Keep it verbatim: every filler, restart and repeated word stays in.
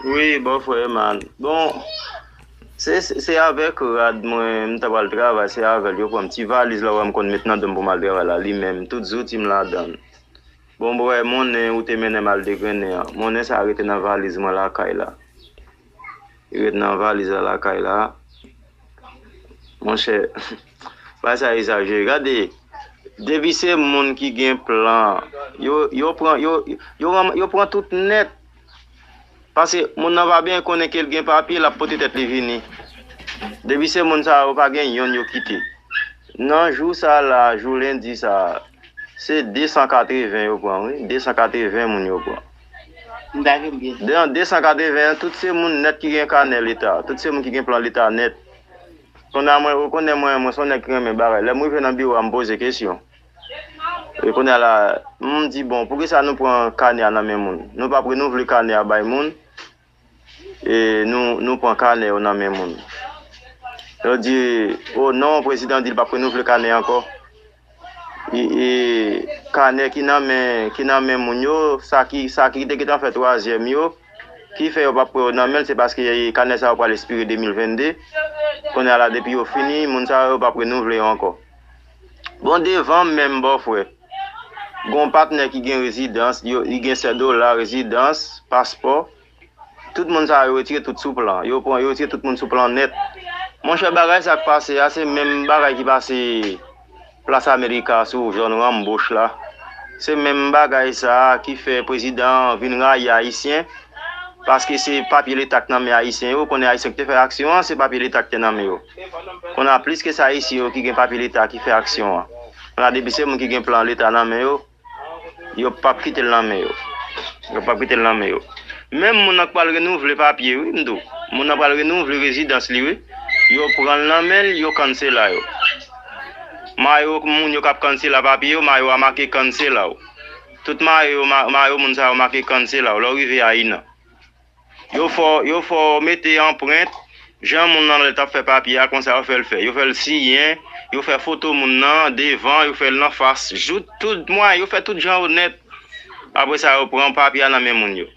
Wi, bòfrè Eman. Bon, se, se, se avèk rad mwen, m ta pral travay, se avè l yo pran m. Ti valiz la wè m konn met nan do m pou m al travay la, li menm, tout zouti m ladan l. Bon, bòfrè, monnen ou te mennen m al degrennen an, monnen sa a rete nan valiz mwen lakay la. Li rete nan valiz la lakay la. Monchè, bagay sa egzajere. Gade, depi se moun ki gen plan, yo, yo pran, yo, yo, ranm- yo pran tout nèt. Paske moun nan pa byen konnen ke l gen papye, l ap pote tèt li vini. Depi se moun sa yo pa gen yonn yo kite. Nan jou sa la, jou lendi sa, se de san katreven yo pran, wi. De san katreven moun yo pran. M ta jwenn byen. Nan de san katreven an, tout se moun nèt ki gen kanè leta. Tout se moun ki gen plan leta nèt. Kounye a mwen, ou konnen mwen, mwen se yon nèg ki renmen bagay. Lè m rive nan biwo a, m poze kesyon. E kounye a la, m di, bon, poukisa nou pran kanè a nan men moun? Nou p ap renouvle kanè a bay moun, e nou, nou pran kanè yo nan men moun. Yo di, o non, prezidan di l p ap renouvle kanè ankò. E, e kanè ki nan men, ki nan men moun yo, sa ki, sa ki te gentan fè twazyèm yo, ki fè yo p ap pran yo nan men l, se paske kanè sa yo pral espire de mil vennde. Kounye a la, depi yo fini, moun sa yo p ap renouvle yo ankò. Bon, devan menm bòfrè, gon patnè ki gen rezidans, yo, li gen sèdola, rezidans, paspò. Tout moun sa yo retire tout sou plan. Yo pran, yo retire tout moun sou plan nèt. Monchè, bagay sa k pase a, se menm bagay ki pase Plas Amerika sou zòn Ranm Boch la. Se menm bagay sa a ki fè prezidan an vin rayi Ayisyen, paske se papye leta k nan men Ayisyen yo. Ou konnen Ayisyen ki te fè aksyon an, se papye leta k te nan men yo. Kounye a plis ke sa, Ayisyen yo ki gen papye leta ki fè aksyon an. Kounye a depi se moun ki gen plan leta nan men yo, yo p ap kite l nan men yo. Yo p ap kite l nan men yo. Menm moun nan k pral renouvle papye, wi, m di w. Moun nan pral renouvle rezidans li, wi. Yo pran l nan men l, yo kansela yo. Mayo moun yo k ap kansela papye yo, mayo a make kansela w. Tout mayo, ma- mayo moun sa yo make kansela w. Lè w rive a inan. Yo fè w, yo fè w mete anprent, jan moun nan lè l t ap fè papye a, konsa yo fè l fè. Yo fè l siyen, yo fè foto moun nan devan, yo fè l nan fas, jouk tout mwayen, yo fè tout jan yo nèt. Apre sa, yo pran papye a nan men moun yo.